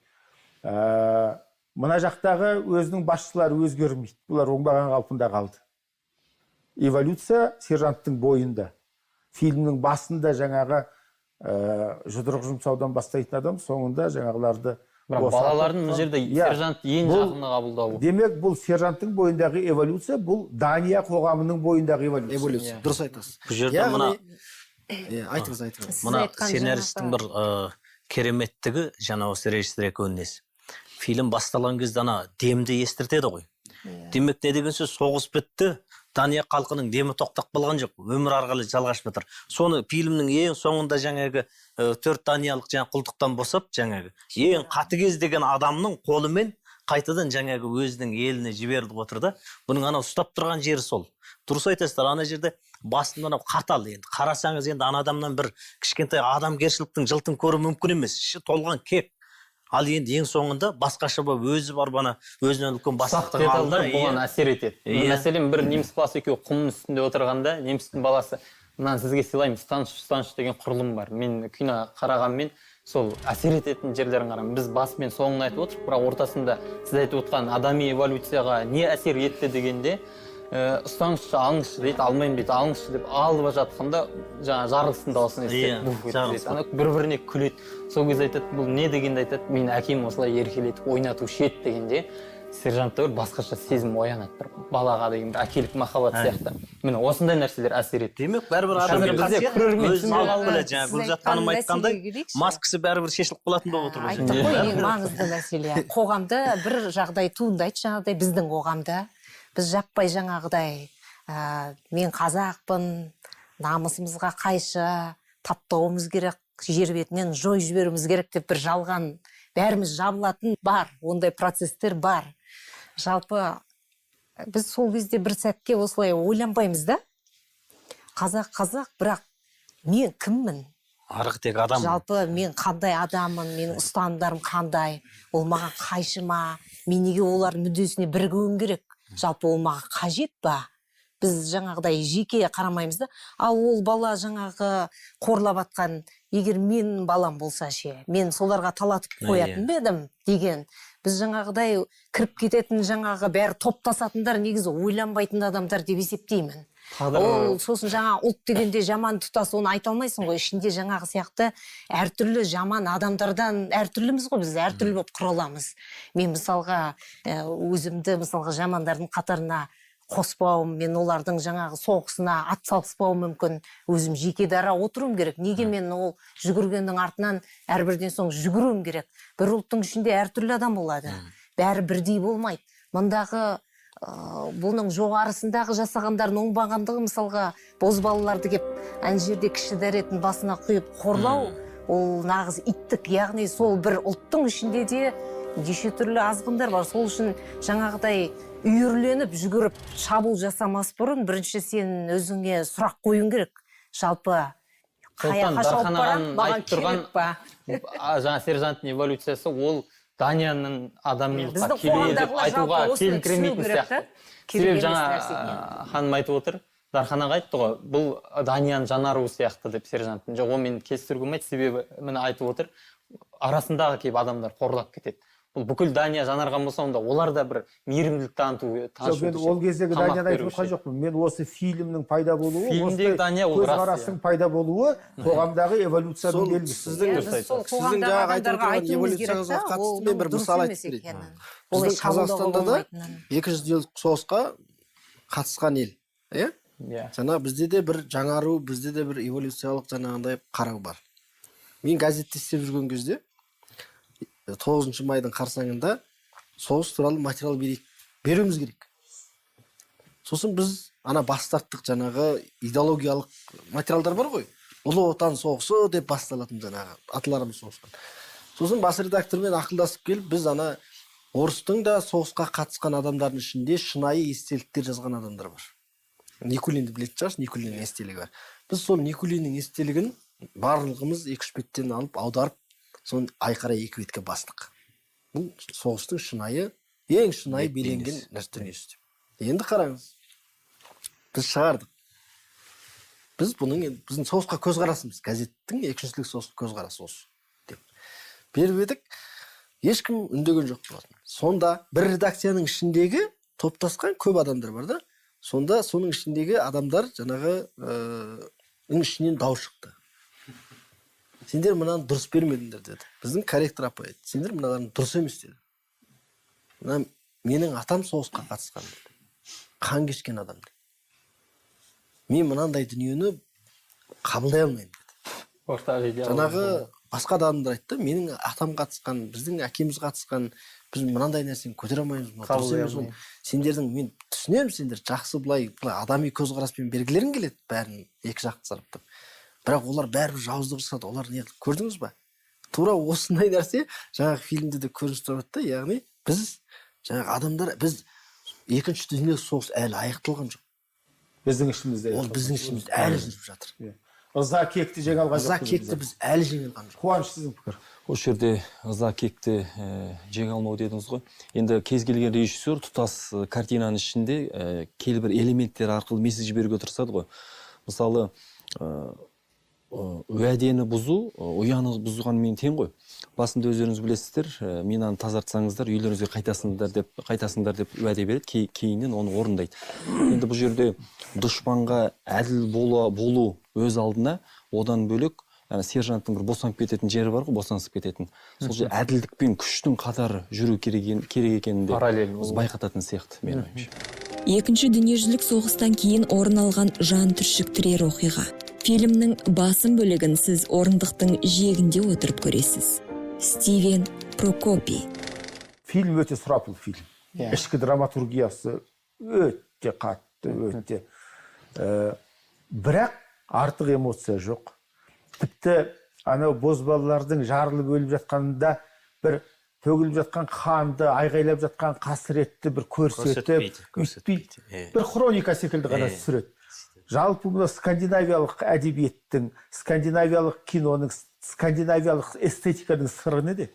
A: Мына жақтағы өзінің басшылары өзгермейді, бұлар оңбаған қалпында қалды. Эволюция сержанттың бойында. Фильмнің басында жаңағы жұдырық жұмсаудан бастайтын адам соңында жаңағыларды
D: Бірақ
A: босатып,
D: балалардың мына жерде
A: Иә.
D: сержант ең жақыны қабылдауы.
A: Демек, бұл сержанттың бойындағы эволюция, бұл Дания қоғамының бойындағы эволюция.
F: Эволюция, дұрыс айтасыз.
G: Бұл жерде мына
F: Иә, айтыңыз, айтыңыз.
C: Сіз
G: мына
C: айтқан
G: сценаристің
C: жаңағы-
G: бір кереметтігі, жаңа осы режиссер екеуінің несі, фильм басталған кезде ана демді естіртеді ғой. Демек, не деген сөз? Соғыс бітті, Дания халқының демі тоқтап қалған жоқ, өмір ары қарай жалғасып жатыр. Соны фильмнің ең соңында жаңағы төрт даниялық жаңа құлдықтан босап, жаңағы ең қатыгез деген адамның қолымен қайтадан жаңағы өзінің еліне жіберіліп отыр да. Бұның анау ұстап тұрған жері сол. Дұрыс айтасыздар, ана жерде басында анау қатал, енді қарасаңыз, енді ана адамнан бір кішкентай адамгершіліктің жылтын көру мүмкін емес, іші толған кек. Ал енді ең соңында басқаша болып, өзі барып ана өзінен үлкен
D: Ұсақ
G: бастықтың
D: детальдар
G: алдында
D: бұған әсер етеді. Мәселен, бір неміс баласы екеуі құмның үстінде отырғанда, немістің баласы: «Мынаны сізге сыйлаймын, ұстаншы, ұстаншы», — деген құрылым бар. Мен кино қарағанмен, сол әсер ететін жерлерін қараймын. Біз басы мен соңын айтып отырмық, бірақ ортасында сіз айтып отқан адами эволюцияға не әсер етті дегенде, «Ұстаңызшы, алыңызшы», — дейді. «Алмаймын», — дейді. «Алыңызшы», — деп алып жатқанда, жаңағы жарылыстың дауысын естиді.
G: Иә,
D: Буф
G: жарылыс.
D: еткізеді. Ана бір біріне күледі. Сол кезде айтады: «Бұл не?» — дегенде айтады: «Мені әкем осылай еркелетіп ойнатушы еді», — дегенде, сержантта бір басқаша сезім оянады, бір балаға деген бір әкелік махаббат сияқты. Міне, осындай нәрселер әсер етті.
G: Демек, бәрібір
D: Қазір
G: адами
D: бізде
G: қасиет
D: көрермен
G: өзін
D: түсінбей
G: алып
D: қалды.
G: келеді. Жаңа
C: Сіз
G: Гүлзат
C: айтқан
G: ханым айтқандай,
C: мәселеге келейікші.
G: Маскасы бәрібір шешіліп қалатын болып отыр ғой.
C: Айттық қой, ең маңызды мәселе қоғамда бір жағдай туындайды. Жаңағыдай біздің қоғамда біз жаппай жаңағыдай мен қазақпын, намысымызға қайшы, таптауымыз керек, жер бетінен жойып жіберуіміз керек деп бір жалған бәріміз жабылатын бар, ондай процесстер бар. Жалпы, біз сол кезде бір сәтке осылай ойланбаймыз да: қазақ қазақ, бірақ мен кіммін?
G: Арғы тек адам.
C: Жалпы, мен қандай адаммын, менің ұстанымдарым қандай, ол маған қайшы ма, мен неге олардың мүддесіне бірігуім керек, жалпы ол маған қажет па? Біз жаңағыдай жеке қарамаймыз да. Ал ол бала жаңағы қорлап атқан, егер менің балам болса ше, мен соларға талатып қоятын ба едім деген. Біз жаңағыдай кіріп кететін, жаңағы бәрі топтасатындар негізі ойланбайтын адамдар деп есептеймін. Ол сосын жаңа ұлт дегенде жаман тұтас, оны айта алмайсың ғой. Ішінде жаңағы сияқты әртүрлі жаман адамдардан, әртүрліміз ғой, біз әртүрлі болып құраламыз. Мен, мысалға, өзімді, мысалға, жамандардың қатарына Қоспауым, мен олардың жаңағы соғысына атсалыспауым мүмкін, өзім жеке дара отыруым керек. Неге мен ол жүгіргеннің артынан әрбірден соң жүгіруім керек? Бір ұлттың ішінде әртүрлі адам болады, бәрі бірдей болмайды. Мындағы бұның жоғарысындағы жасағандардың оңбағандығы, мысалға, бозбалаларды кеп ана жерде кіші дәретін басына құйып қорлау, ол нағыз иттік. Яғни сол бір ұлттың ішінде де неше түрлі азғындар бар. Сол үшін жаңағыдай үйірленіп жүгіріп шабуыл жасамас бұрын бірінші сен өзіңе сұрақ қоюың керек: жалпы
D: Сондықтан
C: қаяққа шауып
D: Дархан
C: барамын,
D: ағаның
C: маған
D: айтып тұрған
C: керек па?
D: Жаңа сержанттың эволюциясы, ол Данияның адамилыққа
C: Біздің
D: келуі деп
C: қоғамдағылар
D: айтуға
C: жалпы осыны
D: келіңкіремейтін
C: түсіну керек
D: сияқты.
C: та. Керек
D: Себебі
C: емес
D: жаңа
C: нәрсе екенін.
D: Ханым айтып отыр, Дархан аға айтты ғой, бұл Данияның жанаруы сияқты деп сержанттың. Жоқ, онымен келістіруге болмайды, себебі міне айтып отыр, арасындағы кейбір адамдар қорлап кетеді. Бұл бүкіл Дания жанарған болса, онда олар да бір мейірімділік таныту
A: Жоқ, мен ол кездегі
D: тамақ
A: Данияны айтып
D: беруші
A: отқан
D: еді.
A: жоқпын. Мен осы фильмнің пайда болуы,
D: Фильмдегі
A: осындай
D: Дания ол рас,
A: көзқарастың пайда болуы қоғамдағы эволюцияның
F: Сол
A: белгісі.
F: сіздің
C: Иә,
D: Дұрыс
C: біз сол
D: айтасыз.
F: Сіздің
C: қоғамдағы
F: жаңағы айтып
C: адамдарға
F: отырған
C: айтуымыз керек
F: эволюцияңызға
C: та,
F: қатысты
C: ол
F: мен бір
C: дұрыс
F: мысал
C: емес
F: айтып берейін.
C: екенін. Олай
F: Біздің
C: шабуылдауға
F: Қазақстанда да
C: болмайтынын.
F: Екінші дүниежүзілік соғысқа қатысқан ел, иә.
D: Иә.
F: Жаңа бізде де бір жаңару, бізде де бір эволюциялық жаңағындай қарау бар. Мен газетте істеп жүрген кезде 9 майдың қарсаңында соғыс туралы материал берейік, беруіміз керек. Сосын біз ана бас тарттық, жаңағы идеологиялық материалдар бар ғой, Ұлы Отан соғысы деп басталатын, жаңағы аталарымыз соғысқан. Сосын бас редактормен ақылдасып келіп, біз ана орыстың да соғысқа қатысқан адамдардың ішінде шынайы естеліктер жазған адамдар бар. Никулинді білетін шығарсыз, Никулиннің естелігі бар. Біз сол Никулиннің естелігін барлығымыз екі үш беттен алып, аударып, соны айқара екі бетке бастық. Бұл соғыстың шынайы, ең шынайы
G: Бет
F: беленген
G: бейнесі.
F: Дүниесі деп. Енді қараңыз, біз шығардық. Біз бұның енді біздің соғысқа көзқарасымыз, газеттің екіншілік соғысқа көзқарасы осы деп беріп едік, ешкім үндеген жоқ болатын. Сонда бір редакцияның ішіндегі топтасқан көп адамдар бар да, сонда соның ішіндегі адамдар жаңағы ішінен дау шықты. «Сендер мынаны дұрыс бермедіңдер», – деді. Біздің корректор апай айтты: «Сендер мыналарың дұрыс емес», – деді. «Мына менің атам соғысқа қатысқан», – деді, «қан кешкен адам», – деді. «Мен мынандай дүниені қабылдай алмаймын», – деді.
D: Ортақ идеология.
F: Жаңағы басқа да адамдар айтты: «Менің атам қатысқан, біздің әкеміз қатысқан, біз мынандай нәрсені көтере алмаймыз, мынау дұрыс
D: Қабылдай
F: емес ол».
D: алмаймыз.
F: Сендердің, мен түсінемін, сендер жақсы, былай былай адами көзқараспен бергілерің келеді бәрін екі жақты сараптап, бірақ олар бәрібір жауыздық жасады. Олар не қылды, көрдіңіз ба? Тура осындай нәрсе жаңағы фильмде де көрініс табады да. Яғни біз жаңағы адамдар, біз екінші дүниежүзілік соғыс әлі аяқталған жоқ.
A: Біздің ішімізде.
F: Ол біздің ішімізде әлі жүріп жатыр.
A: Иә. Ыза кекті жеңе алған
F: Ыза
A: жоқпыз.
F: кекті біз әлі жеңе алған жоқ.
A: Қуаныш, сіздің пікір.
E: Осы жерде ыза кекті жеңе алмау дедіңіз ғой. Енді кез келген режиссер тұтас картинаның ішінде кейбір элементтер арқылы месседж беруге тырысады ғой. Мысалы, уәдені бұзу ұяны бұзғанмен тең ғой. Басында өздеріңіз білесіздер, минаны тазартсаңыздар, үйлеріңізге қайтасыңдар деп уәде береді, кейіннен оны орындайды. Енді бұл жерде дұшпанға әділ болу өз алдына, одан бөлек ана сержанттың бір босанып кететін жері бар ғой, босансып кететін. Сол жерде әділдік пен күштің қатар жүру керек екенін де
D: Параллель
E: біз
D: болу.
E: байқататын сияқты менің ойымша.
B: Екінші дүниежүзілік соғыстан кейін орын алған жан түршіктірер оқиға. Фильмнің басым бөлігін сіз орындықтың жиегінде отырып көресіз. Стивен Прокопи.
A: Фильм өте сұрапыл фильм.
D: Иә.
A: Ішкі драматургиясы өте қатты, өте. Бірақ артық эмоция жоқ. Тіпті анау бозбалалардың жарылып өліп жатқанында бір төгіліп жатқан қанды, айғайлап жатқан қасіретті бір көрсетіп,
G: Көрсетпейді,
A: өйтпейді.
G: көрсетпейді, иә.
A: Бір хроника секілді ғана түсіреді. Жалпы мына скандинавиялық әдебиеттің, скандинавиялық киноның, скандинавиялық эстетиканың сыры неде?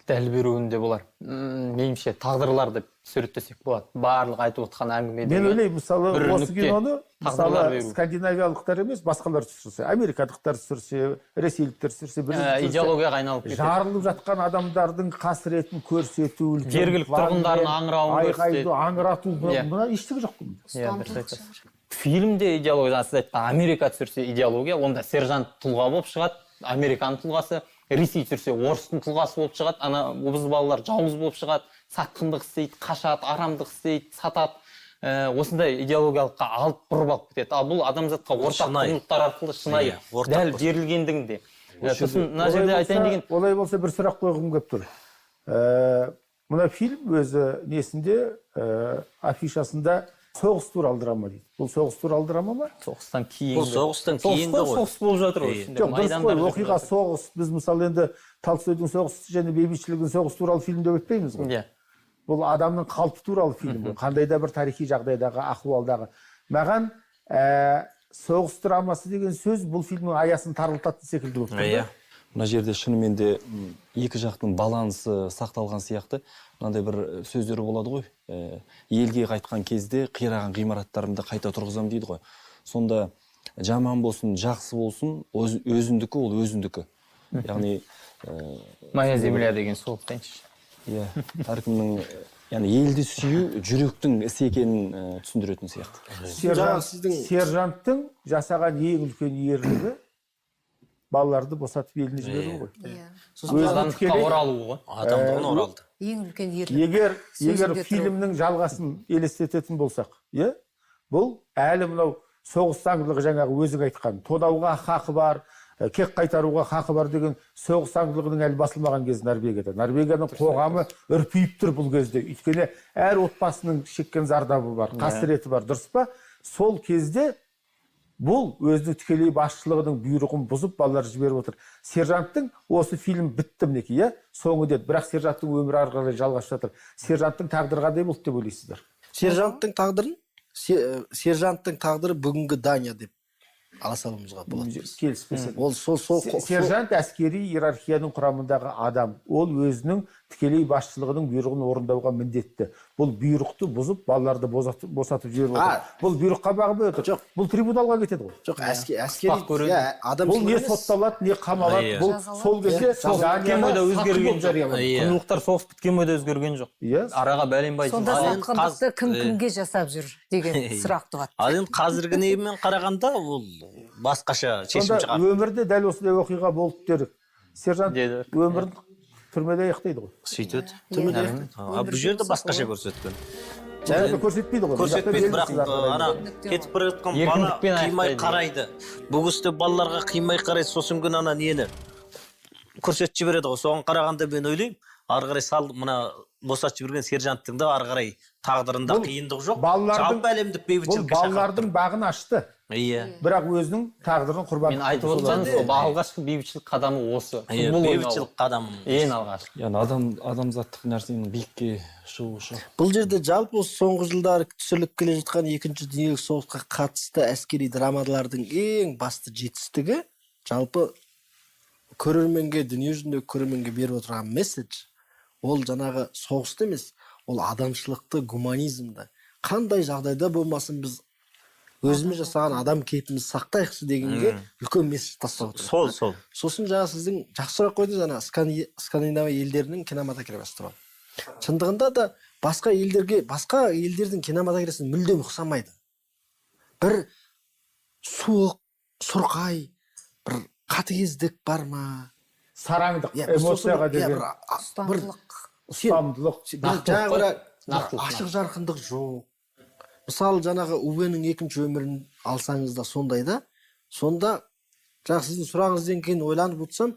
D: Дәл беруінде болар. Меніңше, тағдырлар деп суреттесек болады барлық айтып отқан әңгімедегі.
A: Мен ойлаймын, мысалы,
D: бір
A: осы
D: нүкте,
A: киноны, мысалы,
D: тағдырлар беру.
A: Скандинавиялықтар емес, басқалар түсірсе, американдықтар түсірсе, ресейліктер түсірсе, бір түсірсе,
D: Идеологияға айналып кетеді.
A: Жарылып жатқан адамдардың қасіретін көрсету, үлкен
D: Жергілікті
A: планмен,
D: тұрғындардың аңырауын
A: айғайды
D: көрсетеді.
A: аңырату,
D: Иә.
A: мына ештеңе жоқ бұнда.
D: Иә, дұрыс айтасыз. Фильмде идеология, жаңа сіз айтқан, Америка түсірсе идеология, онда сержант тұлға болып шығады, американ тұлғасы. Ресей түсірсе, орыстың тұлғасы болып шығады, ана қыз балалар жауыз болып шығады, сатқындық істейді, қашады, арамдық істейді, сатады. Осындай идеологиялыққа алып бұрып алып кетеді. Ал бұл адамзатқа ортақ құндылықтар арқылы шынайы дәл берілгендігінде. Сосын мына жерде айтайын деген,
A: Олай болса, бір сұрақ қойғым келіп тұр. Мына фильм өзі несінде, афишасында соғыс туралы драма дейді. Бұл соғыс туралы драма ма?
D: Соғыстан кейінгі.
G: Бұл соғыстан
D: Соғыс қой,
G: кейінгі ғой.
D: Соғыс болып жатыр ғой ішінде.
A: Жоқ, дұрыс қой,
D: Майдандар жүріп
A: оқиға
D: жатыр.
A: соғыс. Біз, мысалы, енді Толстойдың «Соғыс және бейбітшілігін» соғыс туралы фильм деп айтпаймыз ғой. Бұл адамның қалпы туралы фильм ғой, қандай да бір тарихи жағдайдағы, ахуалдағы. Маған соғыс драмасы деген сөз бұл фильмнің аясын тарылтатын секілді болып тұр да.
E: Мына жерде шынымен де екі жақтың балансы сақталған сияқты. Мынандай бір сөздер болады ғой, елге қайтқан кезде қираған ғимараттарымды қайта тұрғызамын дейді ғой. Сонда жаман болсын, жақсы болсын, өзіндікі ол өзіндікі, яғни
D: «Моя земля» деген сол айтайыншы.
E: Иә, әркімнің, яғни елді сүю жүректің ісі екенін түсіндіретін сияқты.
A: Сержант,
F: Жаңағы сіздің-
A: сержанттың жасаған ең үлкен ерлігі балаларды босатып еліне жіберу ғой.
F: Сосын
A: Өзінің
D: Адамдыққа
A: тікелей-
D: оралу ғой.
G: Адамдығына оралды.
C: Ең үлкен ерлік.
A: Егер
C: Сөзінде тұру.
A: фильмнің жалғасын елестететін болсақ, иә, бұл әлі мынау соғыс заңдылығы, жаңағы өзің айтқан тонауға хақы бар, кек қайтаруға хақы бар деген соғыс заңдылығының әлі басылмаған кезі Норвегияда. Норвегияның қоғамы үрпиіп тұр бұл кезде, өйткені әр отбасының шеккен зардабы бар, қасіреті бар, дұрыс па? Сол кезде бұл өзінің тікелей басшылығының бұйрығын бұзып, балалар жіберіп отыр. Сержанттың осы фильм бітті, мінекей, иә, соңы деді, бірақ сержанттың өмірі ары қарай жалғасып жатыр. Сержанттың тағдыры қандай болды деп ойлайсыздар?
F: Сержанттың тағдыры бүгінгі Дания деп ала салуымызға болады.
A: Келіспесең.
F: Ол сол
A: Сержант әскери иерархияның құрамындағы адам. Ол өзінің тікелей басшылығының бұйрығын орындауға міндетті. Бұл бұйрықты бұзып, балаларды босатып жіберіп отыр. Бұл бұйрыққа бағынбай отыр.
F: Жоқ.
A: Бұл трибуналға кетеді ғой.
F: Жоқ, әскери
D: Қыспақ көреді.
F: Иә, адам
A: Бұл не сотталады, не қамалады. Бұл
C: Жазалады.
A: сол кезде
D: Соғыс біткен бойда
A: Данияда сатқын
D: өзгерген
A: болып
D: жоқ.
A: жарияланды.
D: Құндылықтар соғыс біткен бойда өзгерген жоқ. Араға бәленбай жыл
C: Сонда
G: Ал енді
C: сатқындықты кім кімге жасап жүр деген сұрақ туады.
G: Ал енді қазіргі немен қарағанда, ол басқаша шешім
A: Сонда
G: шығарды.
A: өмірде дәл осындай оқиға болды делік. Сержант
D: Деді.
A: өмірін түрмеде аяқтайды ғой.
G: Сөйтеді.
F: Түрмеде.
G: А бұл жерде басқаша көрсеткен.
A: Бұл жерде көрсетпейді ғой. Бұл жақта
G: Көрсетпейді, бірақ
A: белгісіз ары қарай.
G: ана кетіп бара жатқан бала
D: Еркіндікпен
G: қимай
D: аяқтайды.
G: қарайды. Бұл кісі балаларға қимай қарайды, сосын күні ана нені көрсетіп жібереді ғой. Соған қарағанда мен ойлаймын, ары қарай сал мына босатып жіберген сержанттың да ары қарай тағдырында
A: Бұл
G: қиындық жоқ.
A: балалардың-
G: Жалпы әлемдік
A: Бұл
G: бейбітшілікке шақырып
A: балалардың
G: тұр.
A: бағын ашты. Бірақ өзінің тағдырын құрбан
D: Мен айтып отырғаным сол, алғашқы бейбітшілік қадамы осы.
G: Иә,
D: Футбол ойнау.
G: бейбітшілік қадамы.
D: Ең алғашқы.
E: Яғни адамзаттық нәрсенің биікке шығуы шығар.
F: Бұл жерде жалпы осы соңғы жылдары түсіріліп келе жатқан екінші дүниежүзілік соғысқа қатысты әскери драмалардың ең басты жетістігі, жалпы көрерменге, дүниежүзіндегі көрерменге беріп отырған месседж, ол жаңағы соғысты емес, ол адамшылықты, гуманизмді, қандай жағдайда болмасын біз өзіміз жасаған адам кейпімізді сақтайықшы дегенге үлкен месседж тастап отыр.
G: Сол, сол.
F: Сосын жаңа сіздің жақсы сұрақ қойдыңыз ана Скандинавия елдерінің кинематографиясы туралы. Шындығында да басқа елдерге, басқа елдердің кинематографиясы мүлдем ұқсамайды. Бір суық, сұрқай, бір қатыгездік бар ма?
A: Сараңдық,
F: Иә, бір сосын
A: эмоцияға
F: иә,
A: деген
F: бір, бір
C: Ұстамдылық.
A: ұстамдылық.
F: бір жаңағы бір
D: Нақтылық.
F: ашық жарқындық жоқ. Мысалы, жаңағы Увенің екінші өмірін алсаңыз да сондай да. Сонда жаңағы сіздің сұрағыңыздан кейін ойланып отырсам,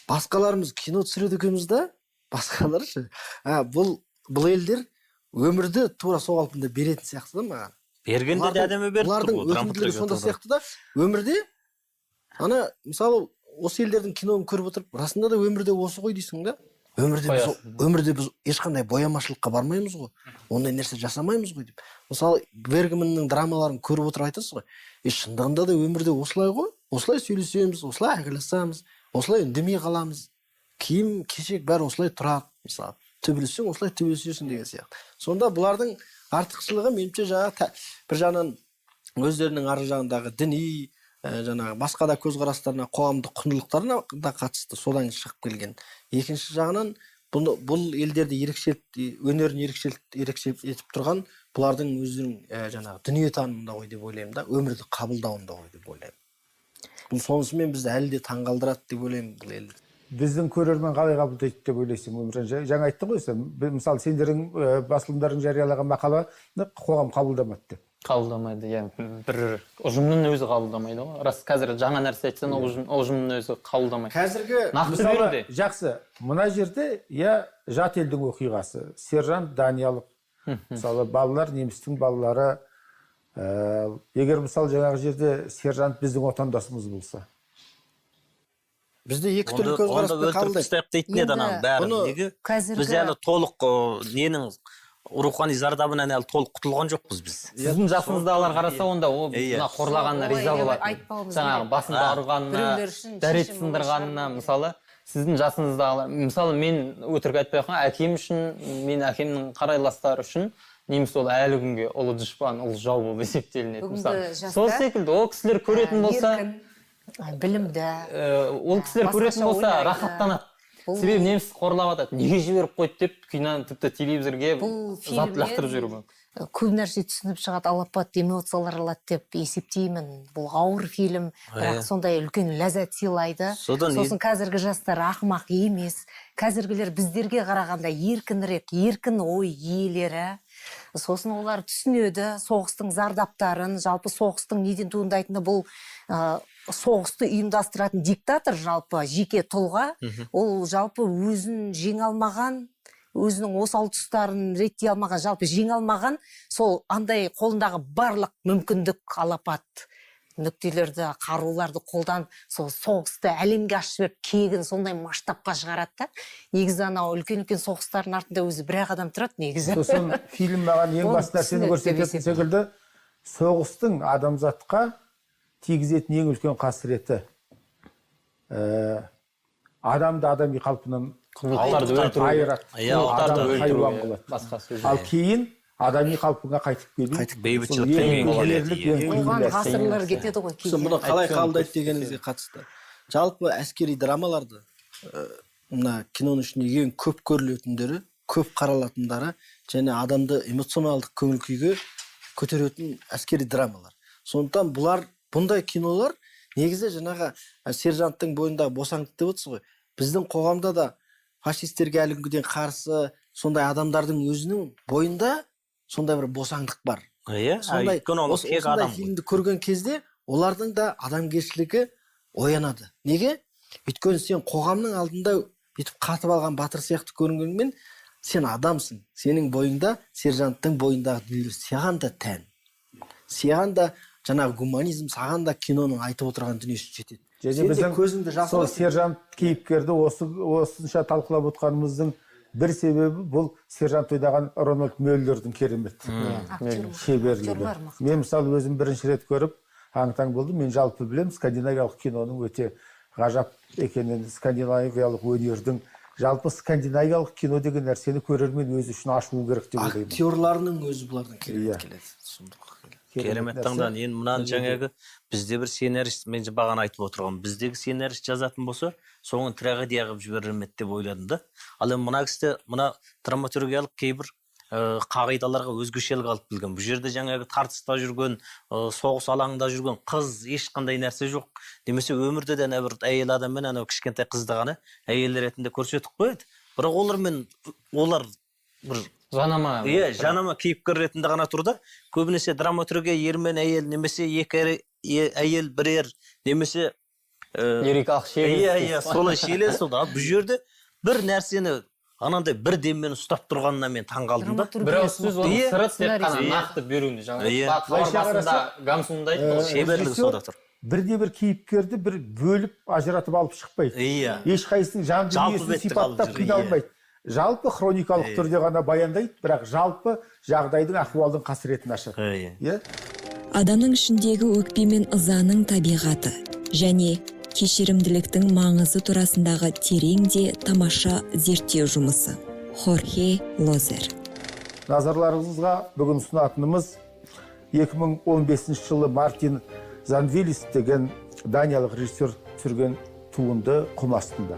F: басқаларымыз кино түсіреді екенбіз да, басқалар ше. Бұл елдер өмірді тура сол қалпында беретін сияқты да маған.
G: Бергенде де әдемі беріп тұр
F: Бұлардың
G: ғой,
F: өтімділігі
G: драматургия
F: сонда
G: тұрғыдан.
F: сияқты да. Өмірде ана, мысалы, осы елдердің киноын көріп отырып, расында да өмірде осы ғой дейсің да. Өмірде біз ешқандай боямашылыққа бармаймыз ғой, ондай нәрсе жасамаймыз ғой деп. Мысалы, Бергманның драмаларын көріп отырып айтасыз ғой, е, шындығында да өмірде осылай ғой, осылай сөйлесеміз, осылай айқайласамыз, осылай үндемей қаламыз, киім кешек бәрі осылай тұрады, мысалы, төбелессең, осылай төбелесесің деген сияқты. Сонда бұлардың артықшылығы, меніңше, жаңағы бір жағынан өздерінің ар жағындағы діни, жаңағы басқа да көзқарастарына, қоғамдық құндылықтарына да қатысты, содан шығып келген. Екінші жағынан бұны, бұл елдерді ерекше, өнерін ерекше етіп тұрған бұлардың өздерінің жаңағы дүниетанымында ғой деп ойлаймын да, өмірді қабылдауында ғой деп ойлаймын. Бұл сонысымен бізді әлі де таңғалдырады деп ойлаймын бұл елді.
A: Біздің көрермен қалай қабылдайды деп ойлайсың, Өміржан? Жаңа айттың ғой сен, мысалы, сендердің басылымдарың жариялаған мақаланы қоғам қабылдамады деп.
D: Қабылдамайды, иә, бір ұжымның өзі қабылдамайды ғой. Рас, қазір жаңа нәрсе айтсаң, ұжымның өзі қабылдамайды.
F: Қазіргі
D: нақты
A: Мысалы,
D: беруде.
A: Жақсы, мына жерде, иә, жат елдің оқиғасы, сержант даниялық, мысалы, балалар немістің балалары. Егер, мысалы, жаңағы жерде сержант біздің отандасымыз болса,
F: Бізде екі түрлі
G: Онда
F: көзқараспен
G: өлтіріп
F: қабылдайды.
G: тастайық дейтін еді
C: Енді
G: ананың бәрін.
F: Бұны
G: Неге? Біз әлі толық ненің рухани зардабынан әлі толық құтылған жоқпыз біз.
D: Сіздің жасыңыздағылар қараса, онда ол мына қорлағанына
C: Олай
D: риза
C: деп
D: болатын,
C: айтпауымыз
D: жаңағы
C: керек.
D: басында ұрғанына,
C: Біреулер үшін
D: дәрет
C: шешім
D: сындырғанына.
C: олай.
D: Мысалы, сіздің жасыңыздағылар, мысалы, мен өтірік айтпай ақ қояйын, әкем үшін, мен әкемнің қарайластары үшін неміс ол әлі күнге ұлы дұшпан, ұлы жау болып есептелінеді.
C: Бүгінгі
D: Мысалы,
C: жастар,
D: сол секілді ол кісілер көретін болса,
C: еркін, білімді,
D: ол кісілер көретін
C: басқаша
D: болса,
C: ойлайды.
D: рахаттанады. Себебі неміс қорлап жатады, неге жіберіп қойды деп киноны, тіпті телевизорге
C: Бұл
D: зат лақтырып
C: фильмнен
D: жіберуі мүмкін.
C: көп нәрсе түсініп шығады, алапат эмоциялар алады деп есептеймін. Бұл ауыр фильм, бірақ сондай үлкен ләззат сыйлайды.
G: Содан
C: Сосын қазіргі жастар ақымақ емес, қазіргілер біздерге қарағанда еркінірек, еркін ой иелері. Сосын олар түсінеді соғыстың зардаптарын, жалпы соғыстың неден туындайтыны. Бұл соғысты ұйымдастыратын диктатор, жалпы жеке тұлға, ол жалпы өзін жеңе алмаған, өзінің осал тұстарын реттей алмаған, жалпы жеңе алмаған, сол андай қолындағы барлық мүмкіндік, алапат нүктелерді, қаруларды қолданып, сол соғысты әлемге ашып жіберіп, кегін сондай масштабқа шығарады да. Негізі анау үлкен үлкен соғыстардың артында өзі бір ақ адам тұрады негізі.
A: Сосын фильм маған ең
C: Оны
A: басты нәрсені
C: түсінеді деп
A: көрсететін
C: есептеймін.
A: секілді: соғыстың адамзатқа тигізетін ең үлкен қасіреті, адамды адами қалпынан
D: Құндылықтарды өлтіру.
A: айырады.
G: Иә, ұлттарды
A: Адамды
D: өлтіру,
A: хайуан
D: иә,
A: қылады.
D: Басқа сөз
A: Ал
D: жоқ.
A: кейін адами қалпыңа қайтып келу
F: Қайтып
G: Бейбітшілік
A: сол ең
G: деген болады,
A: ерлік,
G: иә.
A: ең қиын
C: Оған
A: нәрсе.
C: ғасырлар кетеді ғой
F: Сосын
C: кейде.
F: бұны қалай
D: Айтсаң,
F: қабылдайды дегеніңізге қатысты, жалпы әскери драмаларды, мына киноның ішінде ең көп көрілетіндері, көп қаралатындары және адамды эмоционалдық көңіл күйге көтеретін әскери драмалар. Сондықтан бұлар, бұндай кинолар негізі жаңағы сержанттың бойындағы босаңдық деп отырсыз ғой, біздің қоғамда да фашистерге әлі күнге дейін қарсы сондай адамдардың өзінің бойында сондай бір босаңдық бар.
G: Иә,
F: Сондай
G: өйткені ол тек
F: осындай
G: адам ғой.
F: фильмді көрген кезде олардың да адамгершілігі оянады. Неге? Өйткені сен қоғамның алдында бүйтіп қатып алған батыр сияқты көрінгенмен, сен адамсың. Сенің бойыңда сержанттың бойындағы дүниелер саған да тән, саған да жаңағы гуманизм, саған да киноның айтып отырған дүниесі жетеді.
A: Және
F: Сен де
A: біздің
F: көзіңді
A: сол
F: жасырасың.
A: сержант кейіпкерді осы осынша талқылап отқанымыздың бір себебі бұл сержант ойнаған Рональд Мөллердің керемет шеберлігі.
C: Актерлар мықты.
A: Мен, мысалы, өзім бірінші рет көріп, аң таң болдым. Мен жалпы білемін скандинавиялық киноның өте ғажап екенін, скандинавиялық өнердің, жалпы скандинавиялық кино деген нәрсені көрермен өзі үшін ашуы керек деп ойлаймын.
F: Актерларының өзі бұлардың керемет келеді, сұмдық келеді.
G: Керемет
A: нәрсе.
G: таңдан. Енді мынаны жаңағы бізде бір сценарист, мен бағана айтып отырғанмын, біздегі сценарист жазатын болса, соңын трагедия қылып жіберер ме еді деп ойладым да. Ал енді мына кісі мына драматургиялық кейбір қағидаларға өзгешелік алып келген. Бұл жерде жаңағы тартыста жүрген, соғыс алаңында жүрген қыз, ешқандай нәрсе жоқ. Немесе өмірде де ана бір әйел адам мен анау кішкентай қызды ғана әйел ретінде көрсетіп қояды, бірақ олармен олар бір
D: Жанама.
G: Иә, жанама кейіпкер ретінде ғана тұр да. Көбінесе драматургия ер мен әйел немесе екі әйел, бір ер немесе
D: Лирикалық шиеленіс
G: Иә,
D: дейсіз ғой.
G: солай шиеленіс болды. Ал бұл жерде бір нәрсені анандай бір деммен ұстап тұрғанына мен таң қалдым да.
D: Бір ауыз сөз, оның сыры тек қана нақты беруінде жаңағы хабар
A: Былайша
D: басында
A: қарасақ,
D: Гамсунды айтты ғой.
G: Шеберлігі
A: режиссер
G: сонда тұр.
A: Бірде бір кейіпкерді бір бөліп ажыратып алып шықпайды. Ешқайсысының жан
G: Жалпы
A: дүниесін
G: беттік алып
A: сипаттап
G: жүр, иә.
A: қиналмайды. Жалпы хроникалық түрде ғана баяндайды, бірақ жалпы жағдайдың, ахуалдың қасіретін ашады. Иә.
B: Адамның ішіндегі өкпе мен ызаның табиғаты және кешірімділіктің маңызы турасындағы терең де тамаша зерттеу жұмысы. Хорхе Лозер.
A: Назарларыңызға бүгін ұсынатынымыз 2015 жылы Мартин Занвилис деген даниялық режиссер түсірген туынды «Құм астында».